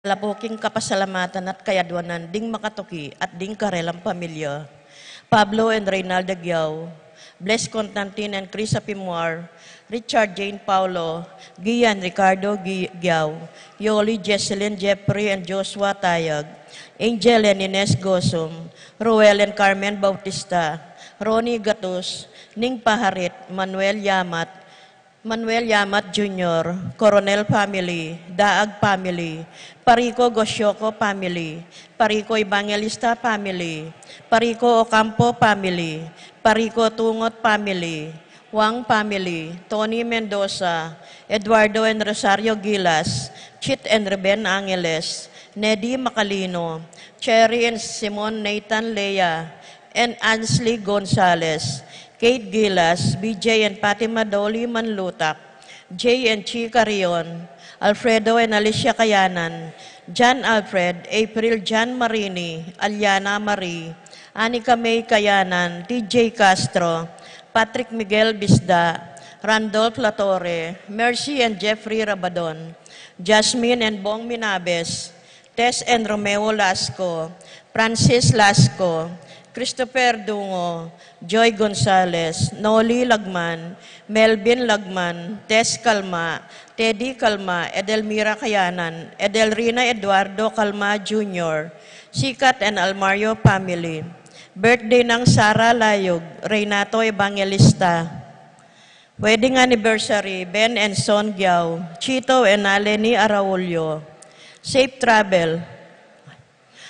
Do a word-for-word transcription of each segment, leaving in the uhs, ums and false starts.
Lapu king kapasalamatan at kayadwanan ding makatuki at ding karelang pamilya. Pablo and Reynalda Giao, Bles Constantine and Chris Apimuar, Richard Jane Paulo, Gian Ricardo Gi-, Giao, Yoli Jesselyn Jeffrey and Joshua Tayag, Angel and Ines Gosum, Ruel and Carmen Bautista, Ronnie Gatus, Ning Paharit, Manuel Yamat, Manuel Yamat Junior, Coronel family, Daag family, Parico Gosyoco family, Parico Evangelista family, Parico Ocampo family, Parico Tungot family, Wang family, Tony Mendoza, Eduardo and Rosario Gilas, Chit and Ruben Angeles, Nedi Macalino, Cherry and Simon Nathan Lea, and Ansley Gonzalez, Kate Gilas, B J and Fatima Dolly Manlutak, Jay and Chi Carrion, Alfredo and Alicia Kayanan, John Alfred, April John Marini, Aliana Marie, Anika May Kayanan, T J Castro, Patrick Miguel Bisda, Randolph Latorre, Mercy and Jeffrey Rabadon, Jasmine and Bong Minabes, Tess and Romeo Lasco, Francis Lasco, Christopher Dungo, Joy Gonzalez, Noli Lagman, Melvin Lagman, Tess Calma, Teddy Calma, Edelmira Kayanan, Edelrina Eduardo Calma Junior, Sikat and Almario family. Birthday nang Sara Layog, Renato Evangelista. Wedding anniversary, Ben and Son Giao, Chito and Aleni Araulio. Safe travel.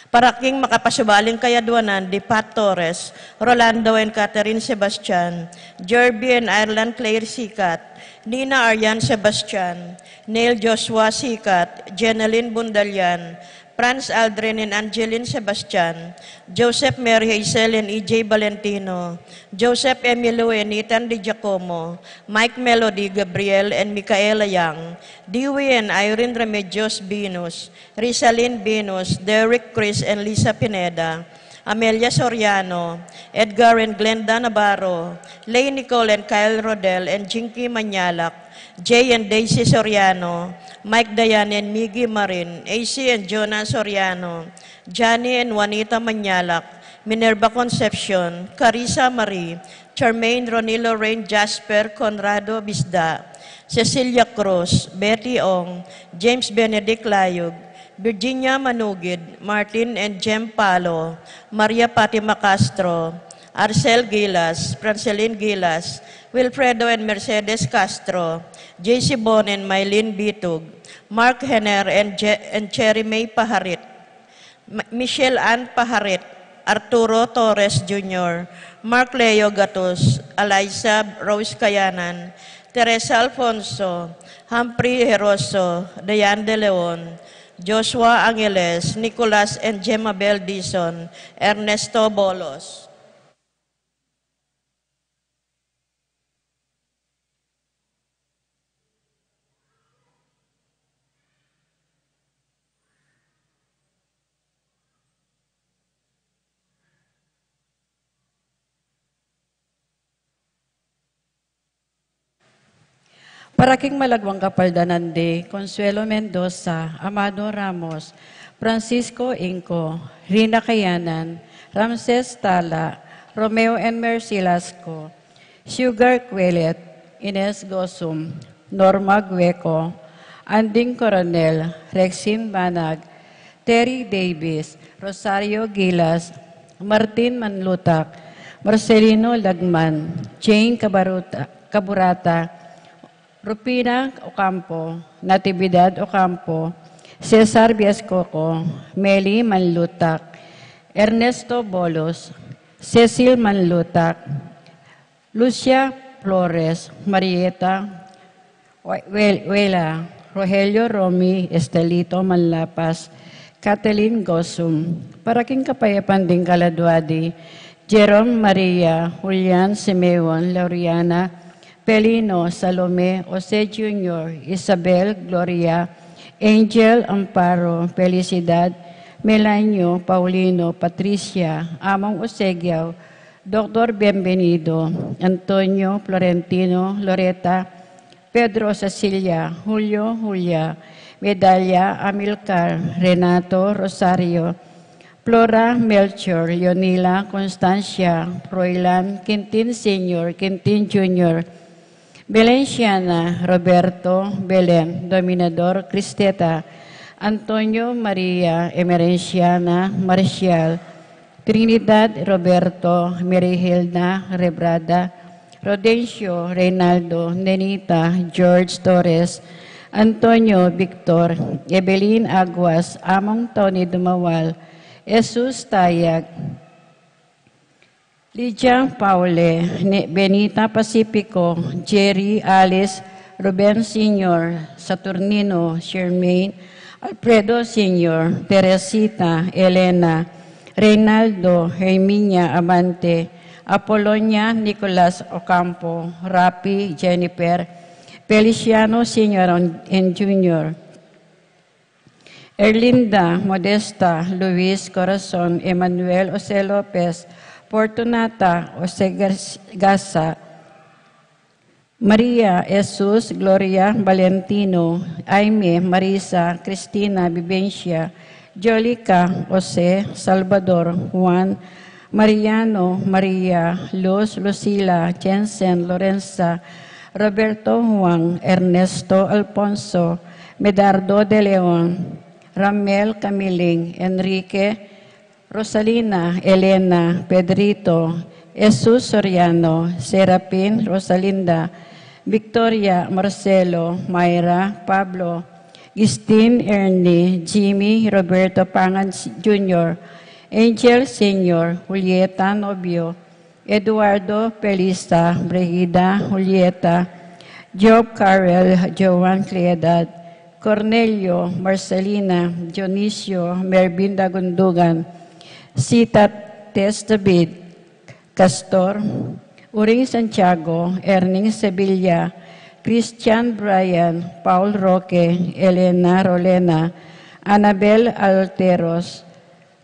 Para king makapasubaling kayadwanan di Pat Torres, Rolando and Catherine Sebastian, Jerby and Ireland Claire Sikat, Nina Arian Sebastian, Neil Joshua Sikat, Jeneline Bundalian, Franz Aldrin and Angeline Sebastian, Joseph Mary Hazel and E J Valentino, Joseph Emilio and Ethan Di Giacomo, Mike Melody Gabriel and Micaela Yang, Dewey and Irene Remedios Venus, Rizalin Venus, Derek Chris and Lisa Pineda, Amelia Soriano, Edgar and Glenda Navarro, Lay Nicole and Kyle Rodel and Jinky Manyalak, Jay and Daisy Soriano, Mike Dayan and Miggy Marin, A C and Jonah Soriano, Johnny and Juanita Manyalak, Minerva Concepcion, Carissa Marie, Charmaine Ronnie Lorraine Jasper Conrado Bisda, Cecilia Cruz, Betty Ong, James Benedict Layug, Virginia Manugid, Martin and Jem Palo, Maria Fatima Castro, Arcel Gilas, Francelin Gilas, Wilfredo and Mercedes Castro, J C Bon and Mylene Bitug, Mark Henner and, Je- and Cherry May Paharit, M- Michelle Ann Paharit, Arturo Torres Junior, Mark Leo Gatus, Eliza Rose Kayanan, Teresa Alfonso, Humphrey Heroso, Dayan De Leon, Joshua Angeles, Nicolas and Jemabel Dizon, Ernesto Bolos. Para king malagwang kapaldanan di Consuelo Mendoza, Amado Ramos, Francisco Inco, Rina Kayanan, Ramses Tala, Romeo and Mercy Lasco, Sugar Quelet, Ines Gosum, Norma Gueco, Anding Coronel, Rexin Banag, Terry Davis, Rosario Gilas, Martin Manlutak, Marcelino Lagman, Jane Cabaruta, Caburata, Rufina Ocampo, Natividad Ocampo, Cesar Viescoco, Meli Manlutak, Ernesto Bolos, Cecil Manlutak, Lucia Flores, Marieta Wel- Wela, Rogelio Romy, Estelito Manlapas, Kathleen Gosum, para king kapayapan ding kaladwa di Jerome, Maria, Julian, Simeon, Lauriana, Pelino, Salome, Jose Junior, Isabel, Gloria, Angel, Amparo, Felicidad, Melanio, Paulino, Patricia, Among Osegiao, Doktor Bienvenido, Antonio, Florentino, Loreta, Pedro, Cecilia, Julio, Julia, Medalia, Amilcar, Renato, Rosario, Flora, Melchor, Leonila, Constancia, Froilan, Quintin Senior, Quintin Junior, Belenciana, Roberto, Belen, Dominador, Cristeta, Antonio, Maria, Emerenciana, Marcial, Trinidad, Roberto, Merihilda, Rebrada, Rodencio, Reynaldo, Nenita, George, Torres, Antonio, Victor, Evelyn, Aguas, Among Tony, Dumawal, Jesus, Tayag, Lydia, Paule, Ne-, Benita, Pacifico, Jerry, Alice, Ruben Senior, Saturnino, Shermaine, Alfredo Senior, Teresita, Elena, Reynaldo, Herminia, Abante, Apolonia, Nicolas, Ocampo, Rapi, Jennifer, Feliciano Senior and Junior, Erlinda, Modesta, Luis, Corazon, Emmanuel, Jose Lopez, Fortunata, Jose Gar-, Gasa, Maria, Jesus, Gloria, Valentino, Aime, Marisa, Cristina, Vivencia, Jolica, Jose, Salvador, Juan, Mariano, Maria, Luz, Lucila, Jensen, Lorenza, Roberto, Juan, Ernesto, Alfonso, Medardo de Leon, Ramel, Camiling, Enrique, Rosalina, Elena, Pedrito, Jesus, Soriano, Serapin, Rosalinda, Victoria, Marcelo, Myra, Pablo, Gistin, Ernie, Jimmy, Roberto Pangan Junior, Angel Senior, Julieta, Novio, Eduardo, Felisa, Brigida, Julieta, Job, Carel, Joan, Cleodad, Cornelio, Marcelina, Dionisio, Mervin Dagundugan, Sita, Tess, David, Castor, Uring, Santiago, Erning, Sevilla, Christian, Brian, Paul, Roque, Elena, Rolena, Anabel, Alteros,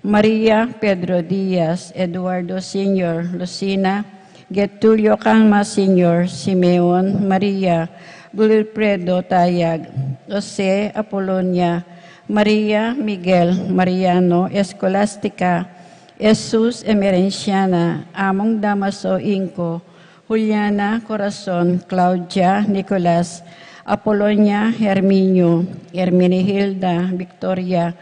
Maria, Pedro, Diaz, Eduardo Senior, Lucina, Getulio, Calma Senior, Simeon, Maria, Wilfredo, Tayag, Jose, Apolonia, Maria, Miguel, Mariano, Escolastica, Jesus, Emerenciana, Among, Damaso, Inco, Juliana, Corazon, Claudia, Nicolas, Apolonia, Herminio, Herminihilda, Victoria,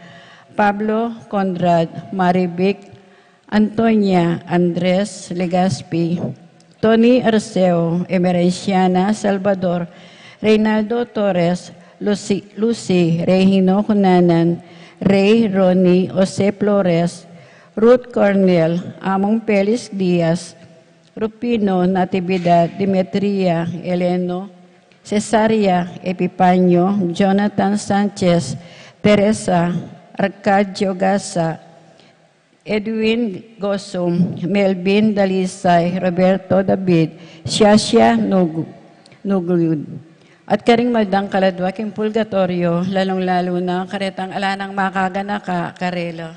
Pablo, Conrad, Marivic, Antonia, Andres, Legazpi, Tony, Arceo, Emerenciana, Salvador, Reynaldo, Torres, Lucy, Lucy, Regino, Cunanan, Rey, Ronnie, Jose, Flores, Ruth, Cornel, Among, Felix, Diaz, Rufino, Natividad, Demetria, Eleno, Cesaria, Epifanio, Jonathan, Sanchez, Teresa, Arcadio, Gasa, Edwin, Gosum, Melvin, Dalisay, Roberto, David, Siasia, Nug-, Nugud. At karing maldang kaladwa king purgatoryo, lalung-lalu na karetang ala nang makaganaka karela.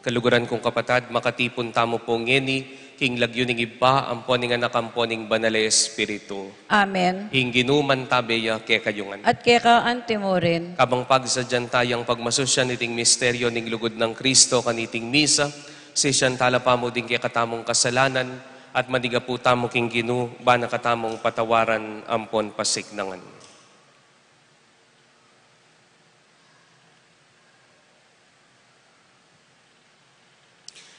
Kaluguran kung kapatad, makatipun tamu pu ngeni king lagyu ning Ibpa, ampo ning Anak, ampo ning Banal a Espiritu. Amen. Ing Ginu mantabe ya kekayu ngan. At keka antimurin. Kabang pagsadyan tayang pagmasusyan iting misteryo ning lugud nang Kristo kaniting misa, sisian tala pamu ding kekatamung kasalanan, at manigapu tamu king Ginu, bana katamung patawaran ampon pasiknangan.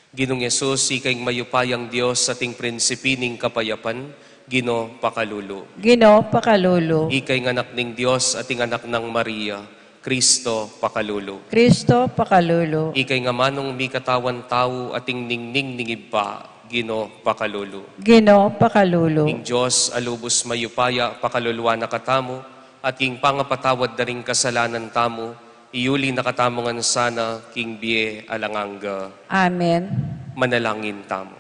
Ginung Jesus, ika ing mayupayang Dios at ing prinsipi ning kapayapan, Ginu pakalulu. Ginu pakalulu. Ika ing anak ning Dios at ing anak nang Maria, Kristo pakalulu. Kristo pakalulu. Ika ing amanung mikatawan tau at ing ningning ning Ibpa, Ginu pakalulu. Ginu pakalulu. Ing Dios a lubus mayupaya pakaluluan na katamu, at king pangapatawad da ring kasalanan tamu, iyuli na katamu ngan sana king bie alang angga. Amen. Manalangin tamu.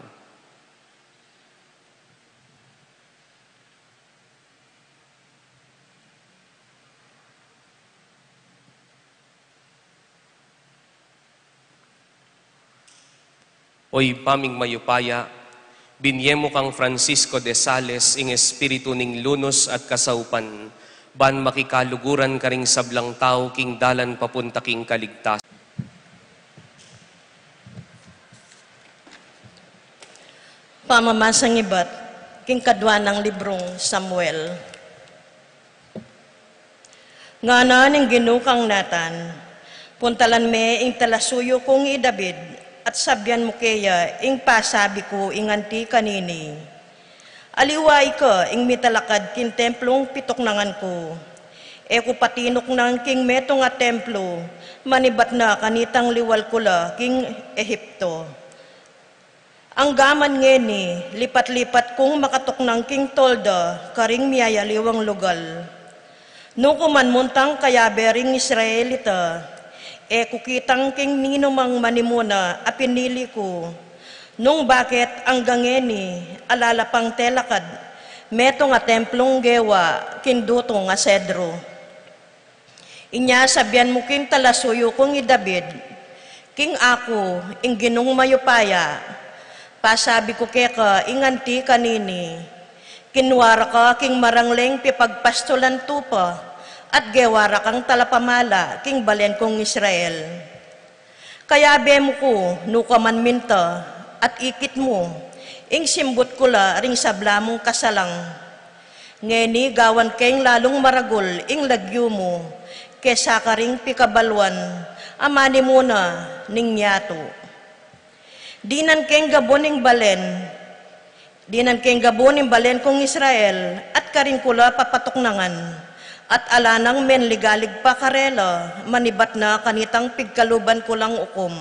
O Ibpa ming mayupaya, binye mu kang Francisco de Sales ing espiritu ning lunus at kasaupan, ban makikaluguran karing sablang tau king dalan papunta king kaligtasan. Pamamasang ibat king kadua nang librung Samuel. Ngana ning Ginu kang Natan, puntalan me ing talasuyu kung i David, at sabian mu keya ing pasabi ku ing anti kanini. Aliwa ika ing mitalakad king templung pituknangan ku. E ku patinuknang king metung a templu, manibat na kanitang liwal ku la king Ehipto. Anggaman ngeni, lipat-lipat kung makatuknang king tolda karing miyayaliwang lugal. Nukuman muntang kayabe ring Israelita, e ku kitang king ninumang manimuna a pinili ku. Nung bakit anggang ngeni, ala la pang telakad, metung a templung gewa king dutung a sedro. Inya sabian mu king talasuyu kung i David, king aku, ing Ginung mayupaya, pasabi ku keka ing anti kanini, kinua ra ka king marangleng pipagpastulan tupa, at gewa ra kang talapamala king balen kung Israel. Kayabe mu ku, nukaman minta, at ikit mu, ing simbut ku la ring sabla mung kasalang. Ngeni gawan keng lalung maragul ing lagyu mu, kesa karing pikabaluan a manimuna ning yatu. Dinan keng gabun ing balen, Dinan keng gabun ing balen kung Israel, at karin ku la papatuknangan, at ala nang menligalig pa karela, manibat na kanitang pigkaluban ku lang ukum.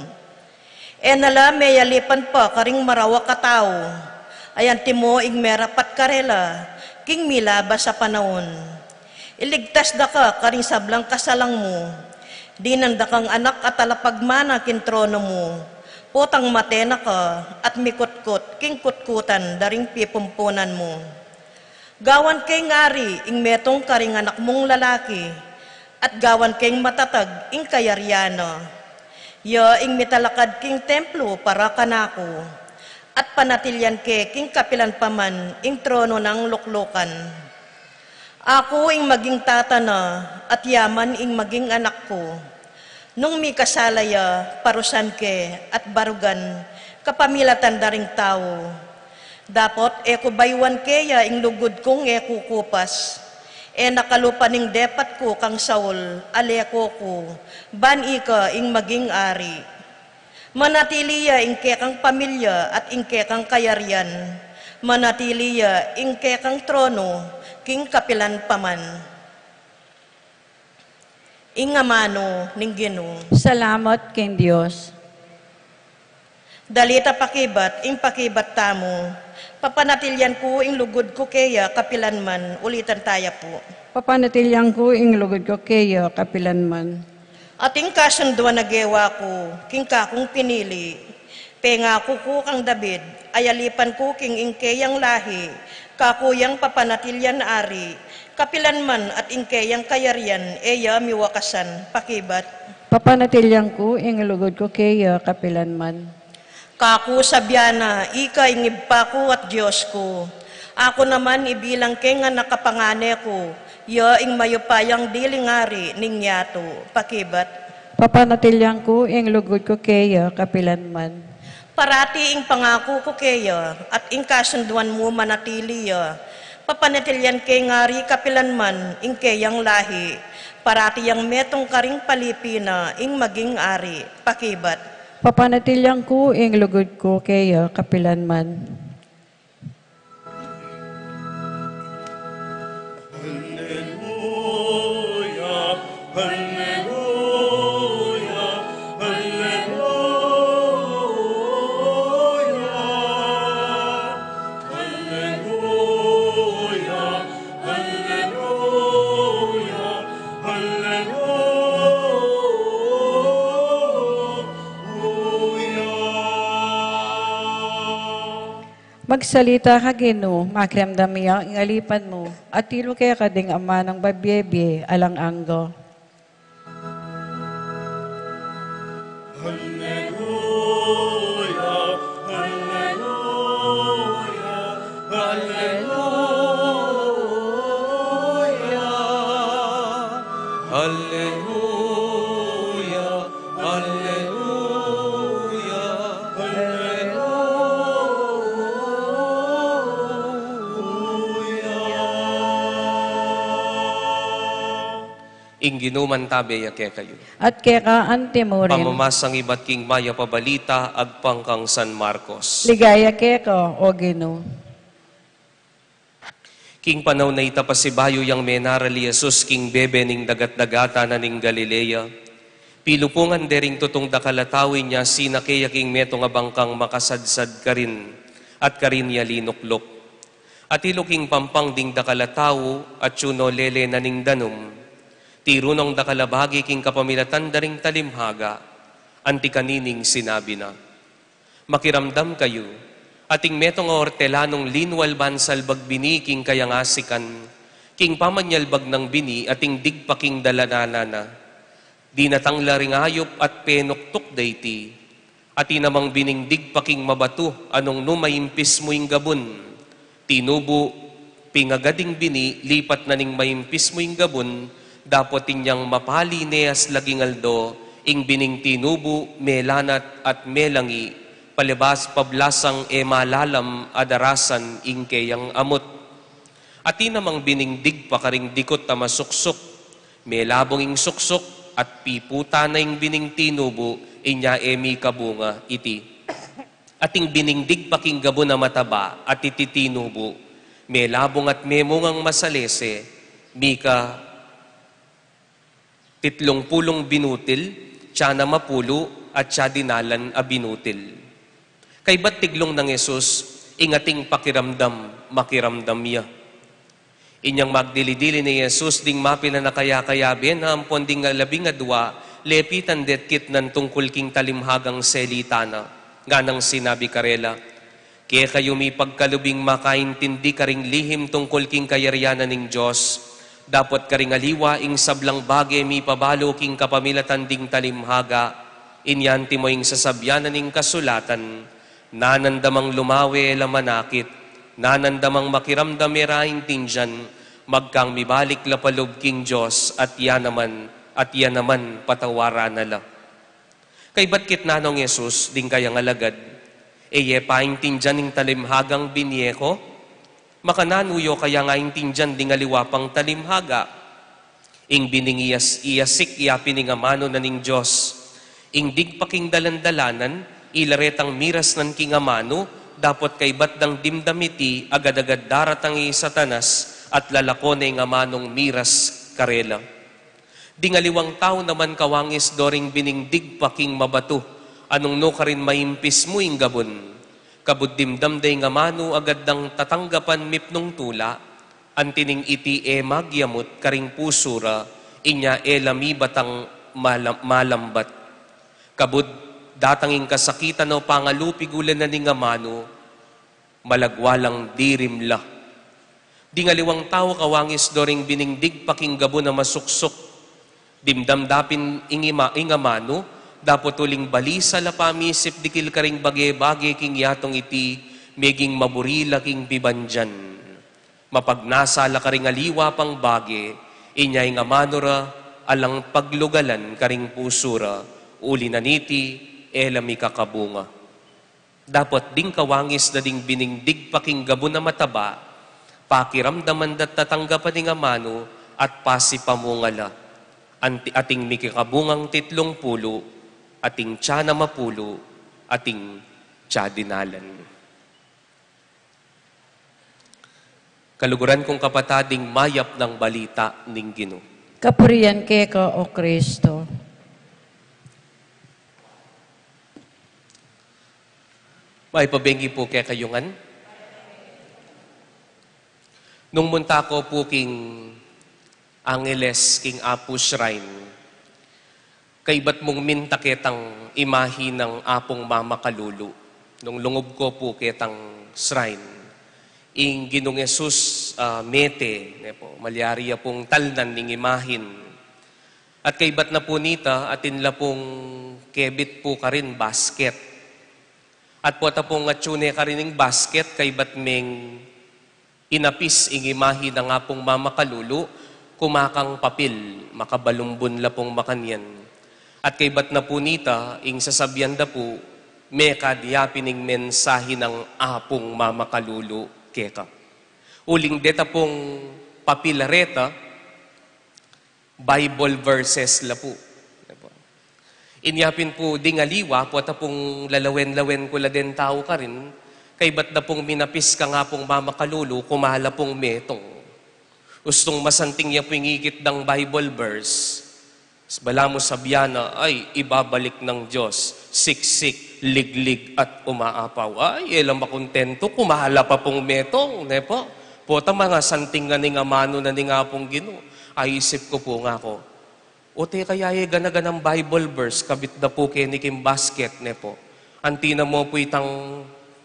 E na la meyalipan pa karing marawak a tau, ayan timo ing merapat karela, king milabas a panaun. Iligtas da ka karing sablang kasalang mu. Dinan da kang anak a talapagmana king trono mu. Potang mate na ka at mikutkut king kutkutan da ring pipumpunan mu. Gawan keng ari ing metung karing anak mung lalaki, at gawan keng matatag ing kayarian na. Ya ing mitalakad king templu para kanaku, at panatilian ke king kapilan pa man ing trono nang luklukan. Aku ing maging tata na, at ya man ing maging anak ku. Nung mikasala ya, parusan ke, at barugan, kapamilatan da ring tau. Dapot e ku bayuan keya ing lugud kung e ku kupas. E na kalupa ning depat ku kang Saul, a leko ku, ban ika ing maging ari. Manatili ya ing kekang pamilya at ing kekang kayarian. Manatili ya ing kekang trono king kapilan pa man. Ing amanu ning Ginu. Salamat king Dios. Dalit a pakibat ing pakibat tamu. Papanatilian ku ing lugud ku keya kapilan man. Ulitan taya pu. Papanatilian ku ing lugud ku keya kapilan man. Ating kasunduan a gewa ku king kakung pinili. Pengaku ku kang David, ayalipan ku king ing keyang lahi, kaku yang papanatilian ari, kapilan man at ing keyang kayarian e ya miwakasan. Pakibat. Papanatilian ku ing lugud ku keya kapilan man. Kaku sabyan na, ika ing Ibpa ku at Dios ku. Aku naman ibilang ke ngan a kapangane ku, ya ing mayupayang diling ari ning yatu, pakibat. Papanatilian ku ing lugud ku keya kapilan man. Parati ing pangaku ku keya, at ing kasunduan mu manatili ya. Papanatilian ke ngari kapilan man ing keyang lahi. Parati yang metung karing palipi na ing maging ari, pakibat. Papanatilian ku ing lugud ku keya kapilan man. Alleluia, alleluia, alleluia. Alleluia, alleluia, alleluia. Magsalita ka, Ginu, makiramdam ya ing alipan mu, atilu keka ding amanung babie-bie alang angga. Alleluia, alleluia, alleluia. Alleluia, alleluia, alleluia. Ing Ginu mantabe ya kekayu. At keka antimurin. Pamamasang ibat king Mayap a Balita agpang kang San Marcos. Ligaya keka, O Ginu. King panaun a ita, pasibayu yang menaral i Jesus king bebe ning dagat-dagatan na ning Galilea, pilupungan de ring tutung dakal a tau, inya sinake ya king metung a bangkang makasadsad karin, at karin ya linukluk. Atilu king pampang ding dakal a tau, atyu no lele na ning danum, tiru nong dakal a bage king kapamilatan da ring talimhaga, anti kanining sinabi na, Makiramdam kayu. Ating metung a ortelanung linwal ban salbag bini king kayang asikan, king pamanyalbag nang bini ating digpa king dalananan na. Dinatang la ring ayup at penuktuk da iti. Atin namang bining digpa king mabatu, a nung nu maimpis mu ing gabun, tinubu, pingagad ing bini, lipat na ning maimpis mu ing gabun, dapot inyang mapali ne aslaging aldo, ing bining tinubu, melanat at melangi, palibas pablasang e malalam a darasan ing keyang amut. Atin namang bining digpa karing dikut a masuksuk, melabung ing suksuk, at piputan na ing bining tinubu, inya e mikabunga iti. Ating bining digpa king gabun a mataba, at iti tinubu, melabung at memungang masalese, mika titlung pulung binutil, tsa namapulu, at tsa dinalan a binutil. Kaybat tiglung nang Jesus, ing ating pakiramdam, makiramdam ya. Inyang magdili-dili ne i Jesus ding mapilan a kaya-kayabe na ampon ding labing adua, lepitan de't kitnan tungkul king talimhagang selita na, nganang sinabi karela, Kekayu mipagkalub ing makaintindi karing lihim tungkul king kayarian na ning Dios, dapot karing aliwa ing sablang bage mipabalu king kapamilatan ding talimhaga, inya antimo ing sasabian na ning kasulatan, Nanandamang lumawe la manakit, nanandamang makiramdam e ra intindian, magkang mibalik la palub king Dios, at ya naman, at ya naman patawaran na la. Kaybat kitnan nong Jesus ding kayang alagad, e ye paintindian ing talimhagang binie ko? Makananu yo kayang aintindian ding aliwa pang talimhaga? Ing bining iyas-, iyasik ya pin ing amanu na ning Dios. Ing digpa king dalan-dalanan, ila retang miras nan king amanu, dapot kaybat dang dimdam iti, agad-agad daratang i Satanas, at lalako ne ing amanung miras karela. Ding aliwang tau naman kawangis do ring bining digpa king mabatu, a nung nu karin maimpis mu ing gabun. Kabud dimdam da ing amanu agad dang tatanggapan mipnung tula, anti ning iti e magyamut karing pusu ra, inya e la mibatang malam-, malambat. Kabud datang ing kasakitan o pangalupig ula na ning amanu, malagwa lang dirim la. Ding aliwang tau kawangis do ring bining digpa king gabun a masuksuk. Dimdam da pin ing ima-, ing amanu, dapot uling balisa la pamisip dikil karing bage-bage king yatung iti, meging maburi la king pibandian. Mapagnasa la karing aliwa pang bage, inya ing amanu ra, alang paglugalan karing pusu ra, uli na niti, e la mikakabunga. Dapot ding kawangis da ding bining digpa king gabun a mataba, pakiramdaman da't tatanggapan ing amanu at pasipamunga la. Anti-, ating mikikabungang titlung pulu, ating tiyanam a pulu, ating tiyadinalan. Kaluguran kung kapatad, ing mayap nang balita ning Ginu. Kapurian keka, O Kristo. Maipabengi pu kekayu ngan. Nung munta ko pu king Angeles, king Apu Shrine, kaibat mung minta ketang imahi nang Apung Mamakalulu. Nung lungub ko pu ketang shrine, ing Ginung Jesus, ah, mete, ne pu, malyari ya pung talnan ning imahin. At kaibat na pu nita, atin la pung kebit pu karin basket. At pota pung atyu ne karin ing basket, kaibat meng inapis ing imahi nang Apung Mamakalulu, kumakang papil, makabalumbun la pung makanyan. At kaibat na pu nita, ing sasabian da pu, mekad ya pin ing mensahi nang Apung Mamakalulu keka. Uling deta pung papil a reta, Bible verses la pu. Inya pin pu ding aliwa, pota pung lalawen-lawen ku la deng tau karin, kaibat da pung minapis kang Apung Mamakalulu, kumala pung metung. Ustung masanting ya pu ing ikit dang Bible verse, balamu sabian na, "Ay, ibabalik ng Diyos, siksik, liglig, at umaapaw." Ay, e la makuntentu, kumala pa pung metung, ne pu? Pota, masanting na ning amanu na ning Apung Ginu. Aisip ku pu ngaku, o te kaya e gana-ganang Bible verse, kabit da pu keni king basket, ne pu? Anti na mu pu itang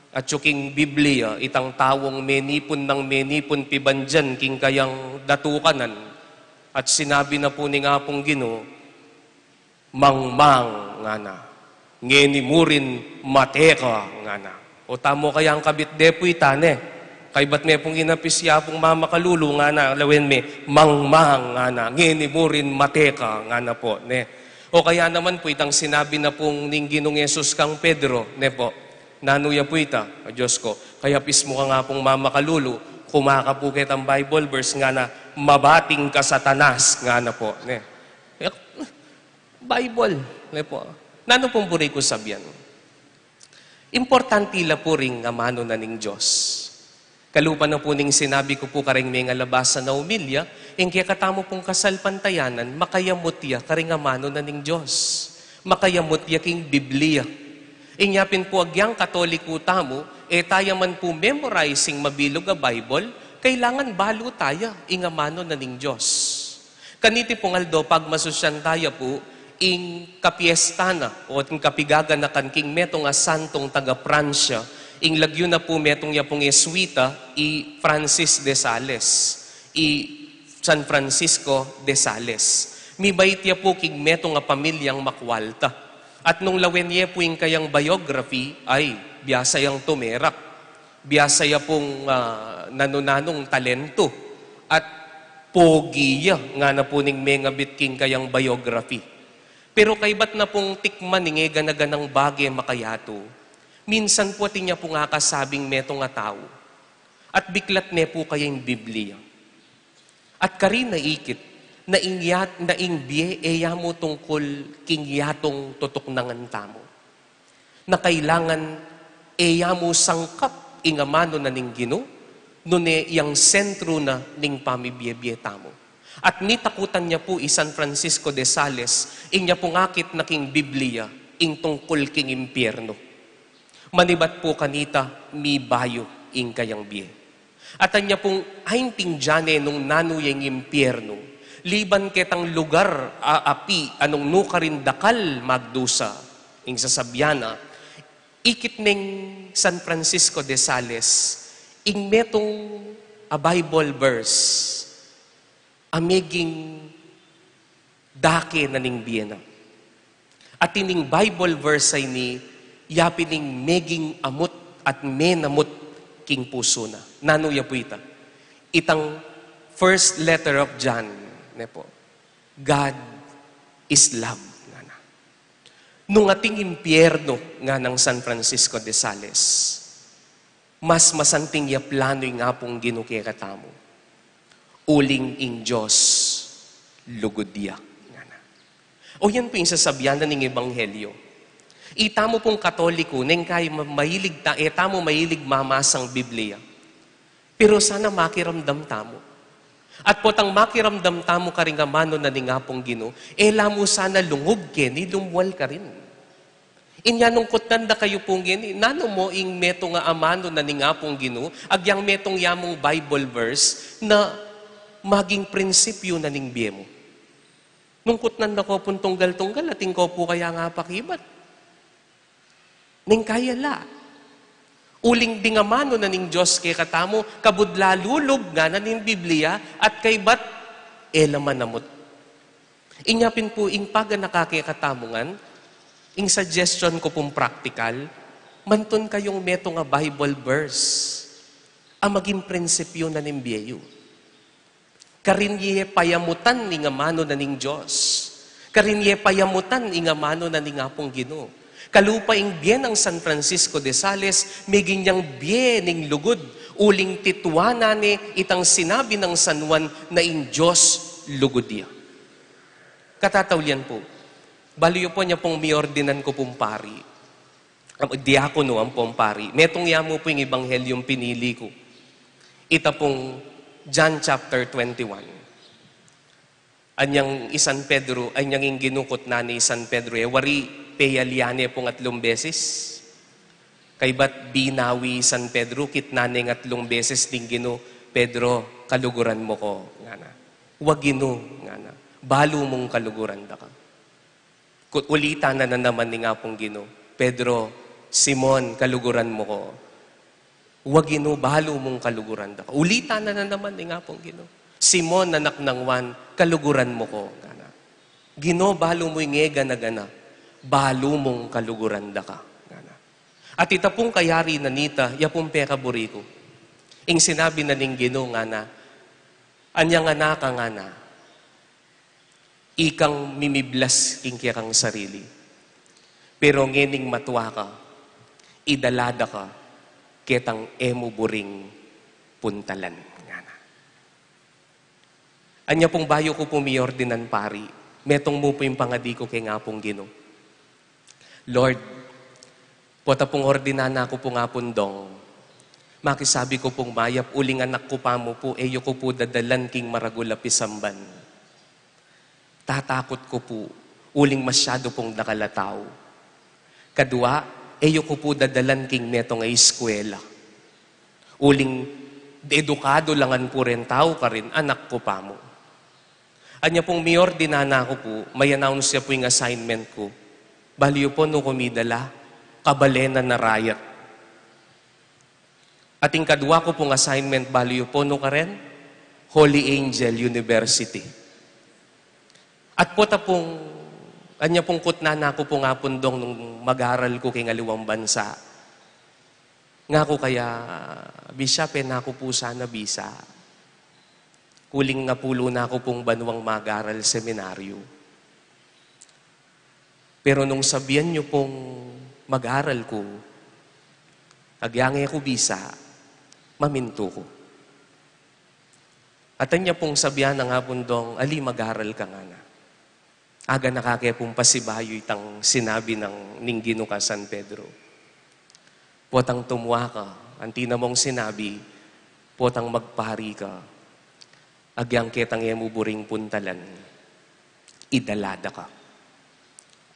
atyu king Biblia, itang taung menipun nang menipun pibandian king kayang datukanan. At sinabi na pu ning Apung Ginu, "Mangmang," ngana. "Ngeni murin mate ka," ngana. O tamu kayang kabit de pu ita, ne? Kaibat me pung inapis ya Apung Mamakalulu, ngana, lawen me, "Mangmang," ngana. "Ngeni murin mate ka," ngana pu, ne? O kaya naman pu itang sinabi na pu ning Ginung Jesus kang Pedro, ne pu? Nanu ya pu ita? "A, Diyos ku, kayapis mu kang Apung Mamakalulu, kumaka pu ketang Bible verse," ngana, "Mabating ka, Satanas," ngana pu, ne? Bible, ne pu. Nanu pung buri ku sabian? Importante la pu ring amanu na ning Diyos. Kalupa na pu ning sinabi ku pu karing mengalabas a homilya, ing kekatamu pung kasalpantayanan, makayamut ya karing amanu na ning Diyos. Makayamut ya king Biblia. Inya pin pu agyang Katoliko tamu, e taya man pu memorizing mabilug a Bible, kailangan balu taya ing amanu na ning Diyos. Kaniti pung aldo pagmasusyan taya pu, ing kapiesta na, o ing kapigaganakan king metung a santung taga Pransya, ing lagyu na pu metung ya pung Jesuita, i Francis de Sales, i San Francisco de Sales. Mibait ya pu king metung a pamilyang makwalta. At nung lawen ye pu ing kayang biography, ay, biasa yang tumerak. Biasa ya pung, ah, nanu-nanung talentu at pogi ya, ngana pu ning mengabit king kayang biography. Pero kaibat na pung tikman ing e gana-ganang bage makayatu, minsan pu atin ya pung akasabing metung a tau, at biklat ne pu kaya ing Biblia. At karin a ikit, na ing yat-, na ing bie e ya mu tungkul king yatung tutuknangan tamu. Na kailangan e ya mu sangkap ing amanu na ning Ginu, nune yang sentru na ning pamibie-bie tamu. At mitakutan ya pu i San Francisco de Sales, inya pung akit na king Biblia, ing tungkul king impyernu. Manibat pu kanita, mibayu ing kayang bie. At anya pung aintindian ne nung nanu ya ing impyernu, liban ketang lugar a api a nung nukarin dakal magdusa, ing sasabian na, ikit neng San Francisco de Sales, ing metung a Bible verse, a meging Dake na ning bie na. At ining Bible verse a ini, ya pin ing meging amut at menamut king pusu na. Nanu ya pu ita? Itang first letter of John, ne pu. God is love, ngana. Nung ating impyernu, nganang San Francisco de Sales, mas masanting ya planu ing Apung Ginu kekatamu. Uling ing Dios, lugud ya, ngana. O yan pu ing sasabian na ning Ebanghelyo. Itamu pung Katoliko, neng kai ma-, mahilig ta, e tamu mahilig mamasang Biblia. Pero sana makiramdam tamu. At potang makiramdam tamu karing amanu na ning Apung Ginu, e la mu sana lungub keni, lumwal karin. Inya nung kutnan da kayu pu ngeni, nanu mu ing metung a amanu na ning Apung Ginu, agyang metung ya mung Bible verse na maging prinsipyu na ning bie mu. Nung kutnan da ko pung tunggal-tunggal, atin ko pu kayang apakibat. Neng kai ala. Uling ding amanu na ning Dios kekatamu, kabud la lulub, ngana ning Biblia, at kaybat, e la manamut. Inya pin pu ing paganaka kekatamu ngan, ing suggestion ku pung praktikal, mantun kayung metung a Bible verse a maging prinsipyu na ning bie yu. Karin ye payamutan ing amanu na ning Dios. Karin ye payamutan ing amanu na ning Apung Ginu. Kalupa ing bie nang San Francisco de Sales, meging yang bie ning lugud, uling tituanan ne itang sinabi nang San Juan na ing Dios lugud ya. Katataulian pu, balu yu pu anya pung miordinan ku pung pari. Am-, diakono ampong pari. Metung ya mu pu ing Ebanghelyung pinili ku. Ita pung John chapter twenty-one. Anyang i San Pedro, anyang ing Ginu kutnan ne i San Pedro, e wari peyalian ne pung atlung beses. Kaybat binawi i San Pedro, kitnan neng atlung beses ding Ginu, "Pedro, kaluguran mu ku," ngana. "Wa Ginu," ngana. "Balu mung kaluguran da ka." Kut ulitan na naman ning Apung Ginu, "Pedro, Simon, kaluguran mu ku." "Wa Ginu, balu mung kaluguran da ka." Ulitan na naman ning Apung Ginu, "Simon, anak nang Juan, kaluguran mu ku," ngana. "Ginu, balu mu ing e gana-gana, balu mung kaluguran da ka," ngana. At ita pung kayari na nita, ya pung pekaburi ku. Ing sinabi na ning Ginu ngana, "Anyang anak ka," ngana, "ikang mimiblas king kekang sarili. Pero ngening matua ka, idala da ka ketang e mu buring puntalan," ngana. Anya pung bayu ku pu miordinan pari, metung mu pu ing pangadi ku keng Apung Ginu. Lord, pota pung ordinan na ku pung Apung Dong, makisabi ku pung mayap, uling anak ku pa mu pu, e yu ku pu dadalan king maragul a pisamban. Tatakut ku pu, uling masyadu pung dakal a tau. Kadua, e yu ku pu dadalan king metung a eskwela. Uling edukadu la ngan pu reng tau karin, anak ku pa mu. Anya pung miordinan na ku pu, may-announce ya pu ing assignment ku. Balu yu pu nu ku midala, kabalen na na rayat. At ing kadua ku pung assignment, balu yu pu nu karen, Holy Angel University. At pota pung, anya pung kutnan na ku pung Apung Dong nung mag-aral ku king aliwang bansa. Ngaku kaya, "Bishop, e na ku pu sana bisa. Uling apulu na ku pung banuang mag-aral seminaryo. Pero nung sabian yu pung mag-aral ku, agyang e ku bisa, mamintu ku." At anya pung sabian nang Apung Dong, "Ali, mag-aral ka," ngana. Aganaka ke pung pasibayu itang sinabi nang ning Ginu kang San Pedro. "Potang tumua ka, anti na mung sinabi, potang magpari ka, agyang ketang e mu buring puntalan, idala da ka.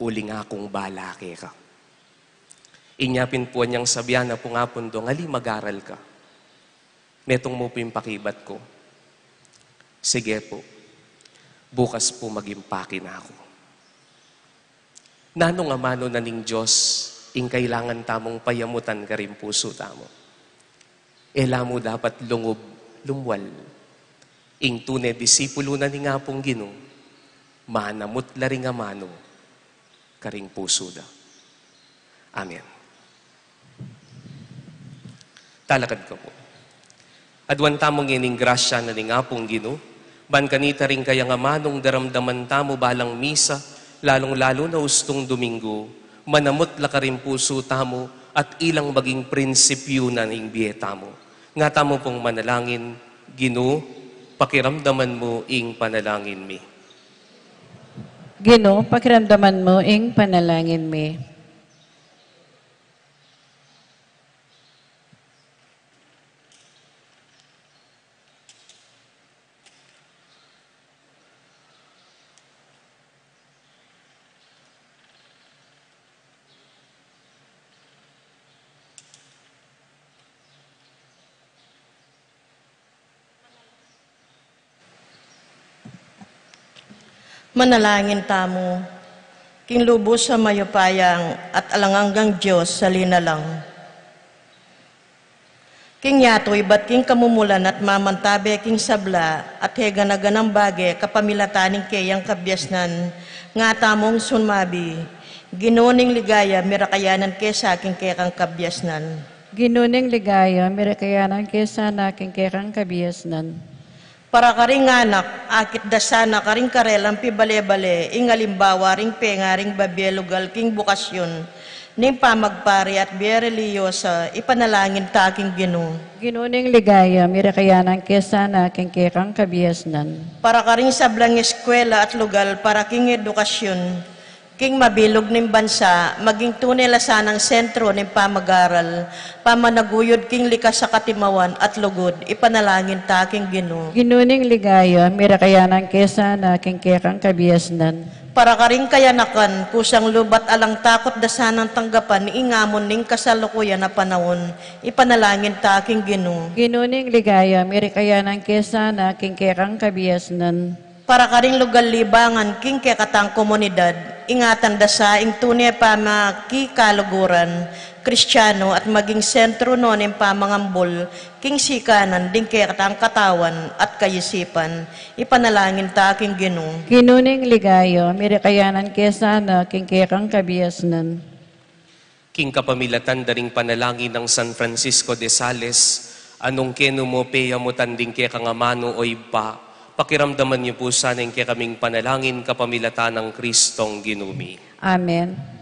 Uling akung bala keka." Inya pin pu anyang sabian na pung Apung Dong, "Ali, mag-aral ka. Metung mu pu ing pakibat ku." "Sige pu. Bukas pu mag-impake na ku." Nanung amanu na ning Dios ing kailangan tamung payamutan karing pusu tamu. E la mu dapat lungub lumwal. Ing tune disipulu na ning Apung Ginu, manamut la ring amanu karing pusu da. Amen. Talakad kamu. Aduan tamu ngening grasya na ning Apung Ginu, ban kanita ring kayang amanung daramdaman tamu balang misa, lalung-lalu na ustung Domingo, manamut la karing pusu tamu at ilang maging prinsipyu na ning bie tamu. Nga tamu pung manalangin, Ginu, pakiramdaman mu ing panalangin mi. Ginu, pakiramdaman mu ing panalangin mi. Manalangin tamu. King lubus a mayupayang at alang anggang Dios, salinalang. King yatu ibat king kamumulan at mamantabe king sabla at heganaganang bage kapamilatan ning keyang kabiasnan, nga tamung sumabi, Ginu ning ligaya, mirakayanan ke sa king kekang kabiasnan. Ginu ning ligaya, mirakayanan ke sana king kekang kabiasnan. Para karing anak, akit da sana karing karelang pibale-bale, ing alimbawa ring pengaring babie lugal king bukasyun, ning pamagpari at bie relihiyosa, ipanalangin ta king Ginu. Ginu ning ligaya, mirakayanan ke sana king kekang kabiasnan. Para karing sablang eskwela at lugal para king edukasyun, king mabilug ning bansa, maging tune la sanang sentro ning pamag-aral, pamanaguyud king likas a katimawan at lugud, ipanalangin ta king Ginu. Ginu ning ligaya, mirakayanan ke sana king kekang kabiasnan. Para karing kayanakan, kusang lubat alang takut da sanang tanggapan ing amon ning kasalukuyan a panaun, ipanalangin ta king Ginu. Ginu ning ligaya, mirakayanan ke sana king kekang kabiasnan. Para karing lugal libangan king kekatang komunidad, ingatan da sa ing tune pamakikaluguran Kristiano at maging sentro no ning pamangambul king sikanan ding kekatang katawan at kaisipan, ipanalangin ta king Ginu. Ginu ning ligaya, mirakayanan ke sana king kekang kabiasnan. King kapamilatan da ring panalangin nang San Francisco de Sales, a nung kenu mo peyamutan ding kekang amanu, o Ibpa, pakiramdaman yu pu sana ing kekaming panalangin kapamilatan nang Kristong Ginu mi. Amen.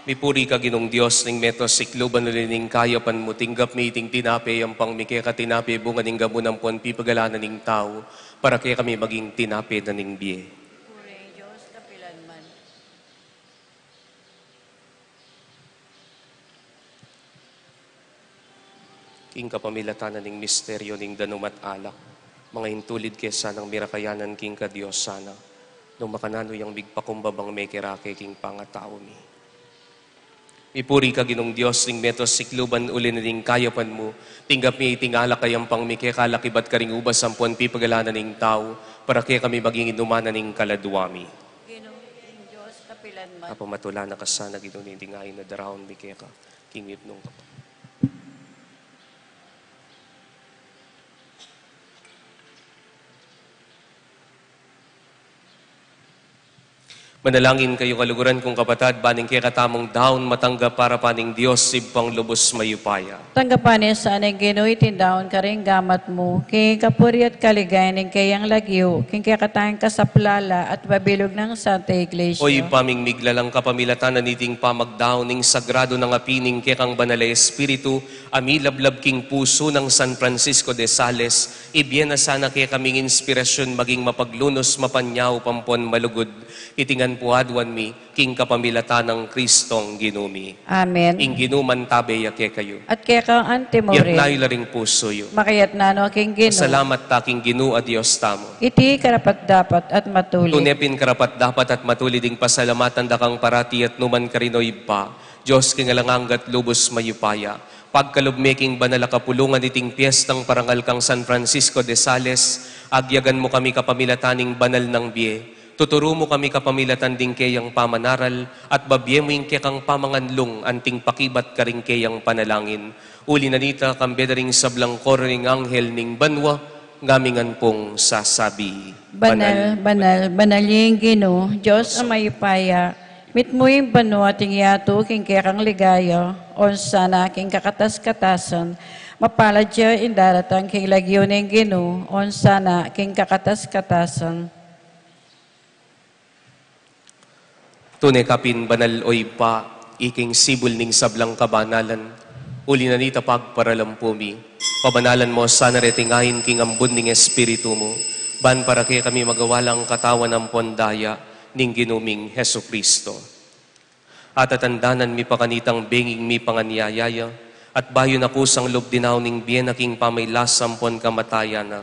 Mipuri ka Ginung Dios ning meto sikluban, uli ning kayapan mu tinggap mi iting tinape, yampang mi keka tinape bunga ning gamu ampon pipagalanan ning tau, para kekami maging tinape na ning bie. Puri Dios kapilanman. King kapamilatan na ning misteryo ning danum at alak, mangaintulid ke sanang mirakayanan king kadiosan na, nung makananu yang migpakumbabang meke rake king pangatau mi. Mipuri ka Ginung Dios ning meto sikluban, uli na ning kayapan mu, tinggap mi iting alak a yampang mi keka, alak ibat karing ubas ampon pipagalanan ning tau, para kekami maging inuman na ning kaladua mi. Ginung Dios kapilanman. Apa matula na ka sana Ginu ning dingain a daraun mi keka. King mipnung ka pa. Manalangin kayu, kaluguran kung kapatad, ban ing kekatamung daun matanggap para pa ning Dios Ibpang lubus mayupaya. Tanggapan na sana ning Ginu iting daun karing gamat mu, king kapurian at kaligayan ning keyang lagyu, king kekatang kasaplalan at mabilug nang Santa Iglesia. O Ibpa ming miglalang, kapamilatan na niting pamagdaun ning sagrado nang api ning kekang Banal a Espiritu, a milablab king pusu nang San Francisco de Sales, ibie na sana kekaming inspirasyun maging mapaglunus, mapanyaup ampon malugud. Iti Pu aduan mi, king kapamilatan nang Kristong Ginu mi. Amen. Ing Ginu mantabe ya kekayu. At keka antimurin. Itas yu la ring pusu yu. Makaitas na no king Ginu. Pasalamat ta king Ginu a Dios tamu. Iti karapat-dapat at matulid. Tune pin karapat-dapat at matulid ing pasalamatan da kang parati at nukarin man, O Ibpa, Dios king alang angga at lubus mayupaya. Pagkalub me king banal a kapulungan iting piestang parangal kang San Francisco de Sales, agyagan mu kami kapamilatan ning banal nang bie. Tuturu mu kami kapamilatan ding keyang pamanaral, at babie mu ing kekang pamanganlung anting pakibat karing keyang panalangin. Uli na nita, kambe da ring sablang koro ning anghel ning banua, ngaming ngan pung sasabi: Banal, banal, banal ya ing Ginu, Dios a mayupaya. Mitmu ing banua at ing yatu king kekang ligaya. Osana king kakatas-katasan. Mapalad ya ing daratang king lagyu ning Ginu. Osana king kakatas-katasan. Tune ka pin banal, O Ibpa, ika ing sibul ning sablang kabanalan. Uli na nita, pagparalampu mi, pabanalan mu sana reting ain king ambun ning Espiritu mu, ban para kekami magawa lang katawan ampon daya ning Ginu ming Jesucristo. Atatandanan mi pa kanitang benging mipanganyaya ya, at bayu na kusang lub dinaun ing bie na king pamagkasakit ampon kamatayan na,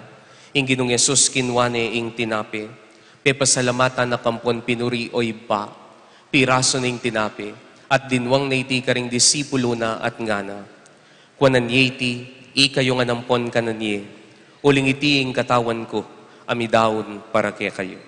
ing Ginung Jesus kinua ne ing tinape, pepasalamatan na ampon pinuri, O Ibpa, pirasu ne ing tinape, at dinwang ne iti karing disipulu na at ngana: Kuanan ye iti, ikayu ngan ampon kanan ye, uling iti ing katawan ku a midaun para kekayu.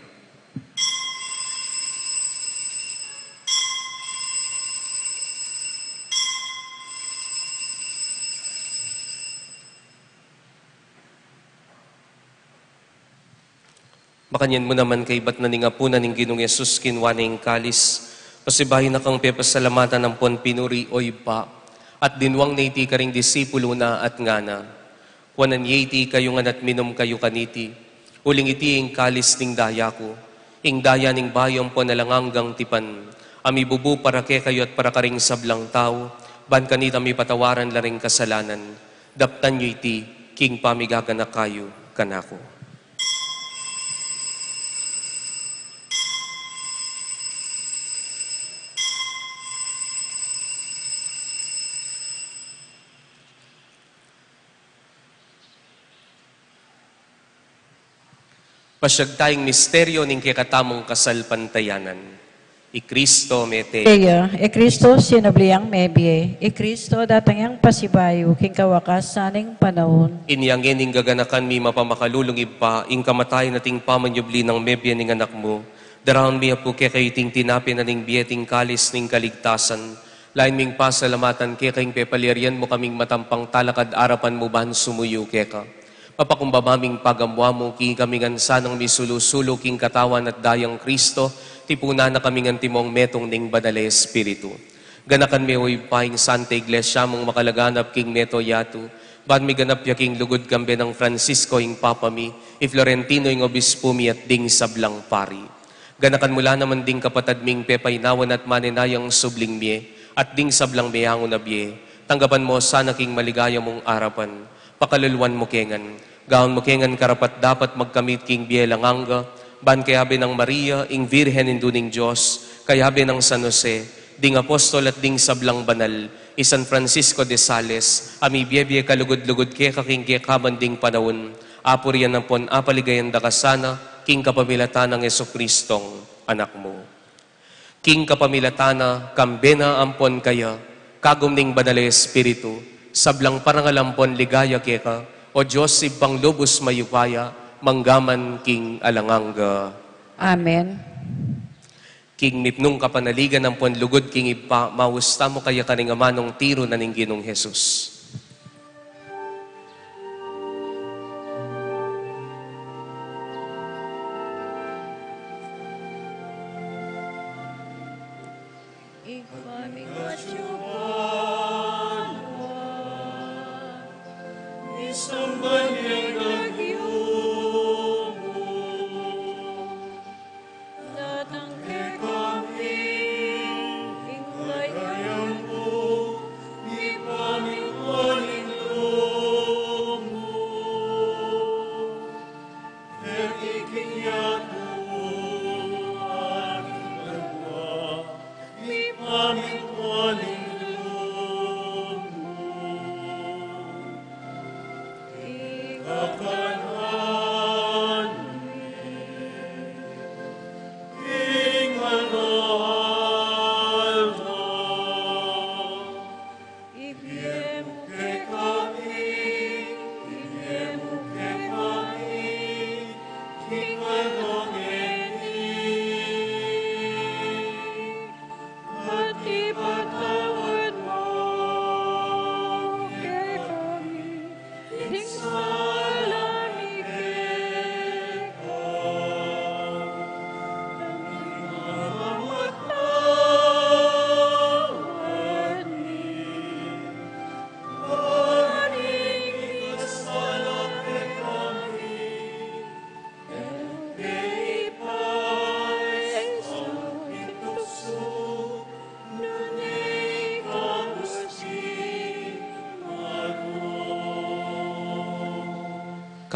Makanyan mu naman, kaibat na ning apunan, ing Ginung Jesus kinua ne ing kalis, pasibayu na kang pepasalamatan ampon pinuri, O Ibpa, at dinwang ne iti karing disipulu na at ngana: Kuanan ye iti, ikayu ngan, at minum kayu kaniti, uling iti ing kalis ning daya ku, ing daya ning bayu ampon alang anggang tipan, a mibubu para kekayu at para karing sablang tau, ban kanita mipatawaran la ring kasalanan. Daptan yu iti king pamigaganaka yu kanaku. Pasiag taya king misteryu ning kekatamung kasalpantayanan. I Kristo mete. Iya, i Kristo sinubli yang mebie, i Kristo datang yang pasibayu king kawakasan ning panaun. Inya ngeni gaganakan mi, mapamakalulung Ibpa, ing kamatayan at ing pamanyubli nang mebie ning Anak mu. Daraun mi, Apu, kekayu iting tinape na ning bie at ing kalis ning kaligtasan. Lain ming pasalamatan keka ing pepalyarian mu kaming matampang talakad arapan mu ban sumuyu keka. Mapakumbaba ming pagamuan mu, king ikami ngan sanang misulu-sulu king katawan at dayang Kristo, tipunan na kami ngan timong metung ning Banal a Espiritu. Ganakan me, O Ibpa, ing Santa Iglesia mung makalaganap king mabilug a yatu, ban miganap ya king lugud, kambe nang Francisco ing Papa mi, i Florentino ing Obispu mi, at ding sablang pari. Ganakan mu la naman ding kapatad ming pepainawa na at manenayang subling mie, at ding sablang meangu na bie, tanggapan mu sana king maligaya mung arapan. Pakaluluan mu ke ngan, gawan mu ke ngan karapat-dapat magkamit king bie alang angga, ban kayabe nang Maria, ing Virgen Indu ning Dios, kayabe nang San Jose, ding apostol at ding sablang banal, i San Francisco de Sales, a mibie-bie kalugud-lugud keka king kekaban ding panaun, apurian ampon apaligayan da ka sana, king kapamilatan nang Jesucristong Anak mu. King kapamilatan na, kambe na ampon kaya, kagum ning Banal a Espiritu, sablang parangal ampon ligaya keka, O Dios, Ibpang lubus mayupaya, mangga man king alang angga. Amen. King mipnung kapanaligan ampon lugud king Ibpa, maus tamu kaya karing amanung tiru na ning Ginung Jesus. Ibpa mi, atsu ka banua, misamban ya ing lagyu mu. Datang kekami ing kayarian mu, mipamintuan ing lub mu, keti king yatu, anti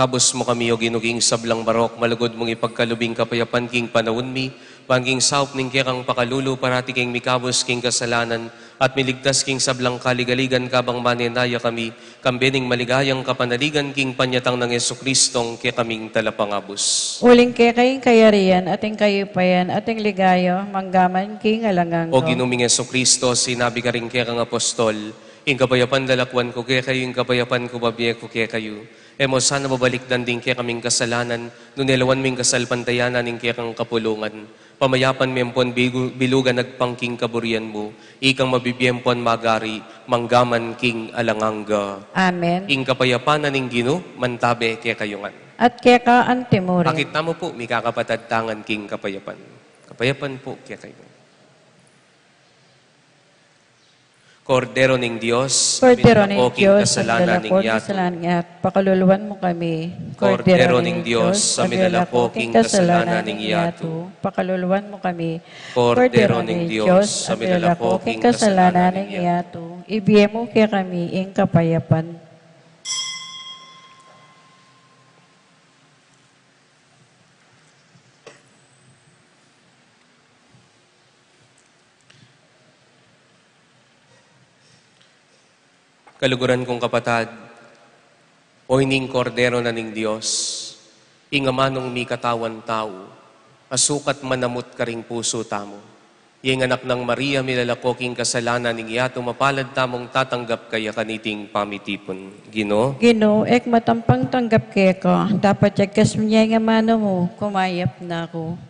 Kabus mu kami, O Ginu, king sablang marok, malugud mung ipagkalub ing kapayapan king panaun mi, ban king saup ning kekang pakalulu, parati kaming mikabus king kasalanan, at miligtas king sablang kaligaligan, kabang manenaya kami, kambe ning maligayang kapanaligan king panyatang nang Jesucristong kekaming Talapangabus. Uling keka ing kayarian, at ing kayupayan, at ing ligaya, manggaman king alang angga. O Ginu ming Jesucristo, sinabi karing kekang apostol, ing kapayapan lalakwan ku kekayu, ing kapayapan ku bibie ku kekayu. E mu sana babalikdan ding kekaming kasalanan, nune lawan mu ing kasalpantayanan ning kekang kapulungan. Pamayapan me ampon bigu-, bilugan agpang king kaburian mu, ikang mabibie ampon magari, manggaman king alang angga. Amen. Ing kapayapan na ning Ginu, mantabe kekayu ngan. At keka antimurin. Akit tamu pu, mikakapatad, tangan king kapayapan. Kapayapan pu kekayu. Kordero ning Dios, Kordero ning Dios, a minalako king kasalanan ning yatu, pakaluluan mu kami. Kordero ning Dios, a minalako king kasalanan ning yatu, pakaluluan mu kami. Kordero ning Dios, a minalako king kasalanan ning yatu, ibie mu kekami ing kapayapan. Kaluguran kung kapatad, o ining Kordero na ning Dios, ing amanung mikatawan tau, a sukat manamut karing pusu tamu. Ing anak nang Maria, milalako king kasalanan ning yatu, mapalad tamung tatanggap kaya kaniting pamitipun. Ginu, Ginu, e ku matampang tanggap keka, dapot yagkas mu ing amanu mu, kumayap na ku.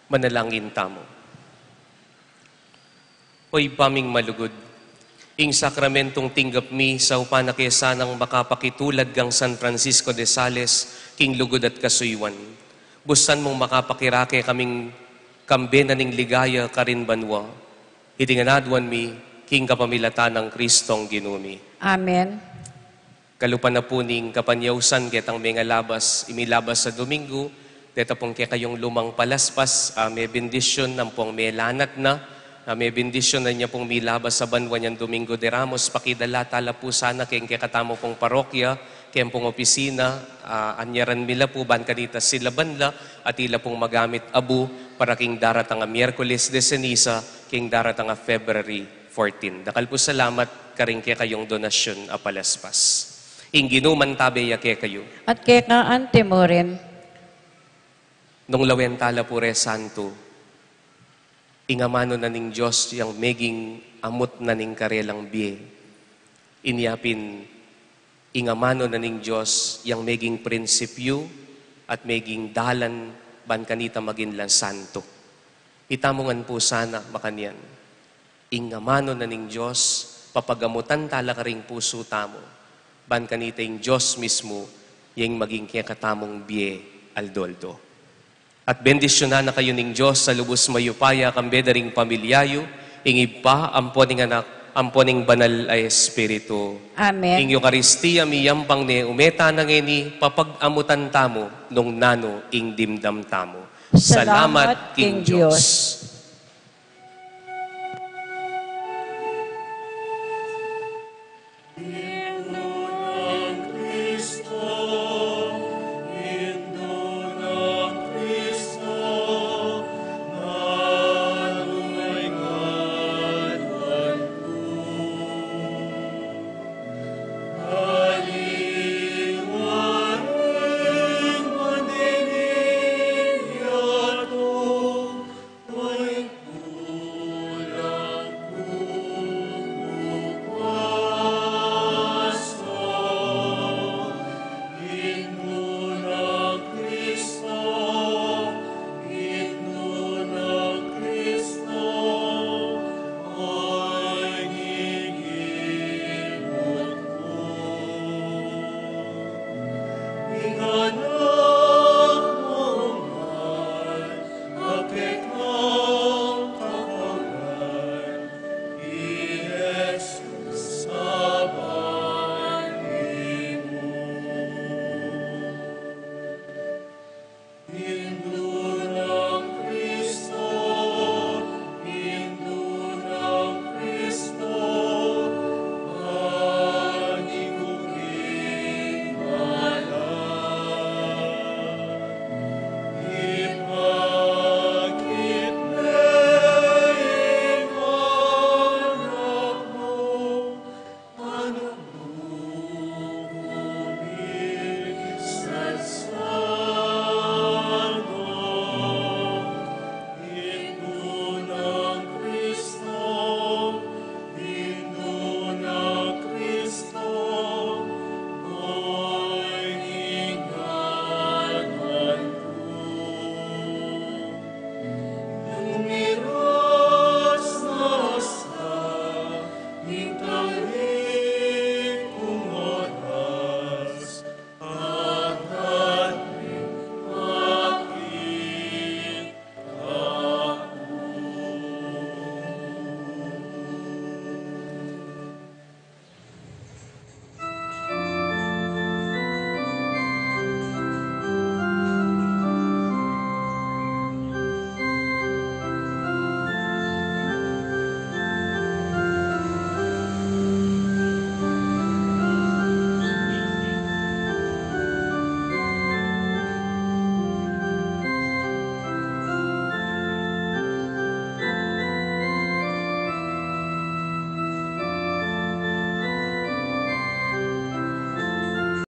Manalangin tamu. O Ibpa ming malugud, ing sakramentong tinggap mi, saupan na ke sanang makapakitulad kang San Francisco de Sales king lugud at kasuyuan. Bustan mung makapakirake kaming kambe na ning ligaya karin banua. Iti ngan aduan mi king kapamilatan nang Kristong Ginu mi. Amen. Kalupa na pu ning kapanyausan ketang mengalabas, imilabas a Domingo, deta pung kekayung lumang palaspas, a, mebendisyun, ampong melanat na, a, mebendisyun na nya pung milabas a banua nyang Domingo de Ramos, pakidala tala pu sana keng kekatamu pung parokya, keng pung opisina, a, anyaran mi la pu ban kanita silaban la, at ila pung magamit abu, para king daratang a Miyerkules de Ceniza, king daratang a February fourteen. Dakal pu salamat karing kekayung donasyun a palaspas. Ing Ginu mantabe ya kekayu. At keka antimurin. Nung lawen tala pu re santu, ing amanu na ning Dios yang meging amut na ning karelang bie. Inya pin ing amanu na ning Dios yang meging prinsipyu at meging dalan ban kanita maging la santu. Itamu ngan pu sana makanyan. Ing amanu na ning Dios, papagamutan tala karing pusu tamu, ban kanita ing Dios mismu, yang maging kekatamung bie aldo-aldo. At bendisyunan na kayu ning Dios a lubus mayupaya, kambe da ring pamilya yu, ing Ibpa, ampo ning Anak, ampo ning Banal a Espiritu. Amen. Ing Eukaristia miyampang ne, ume tana ngeni, papagamutan tamu, nung nanu ing dimdam tamu. Salamat king Dios.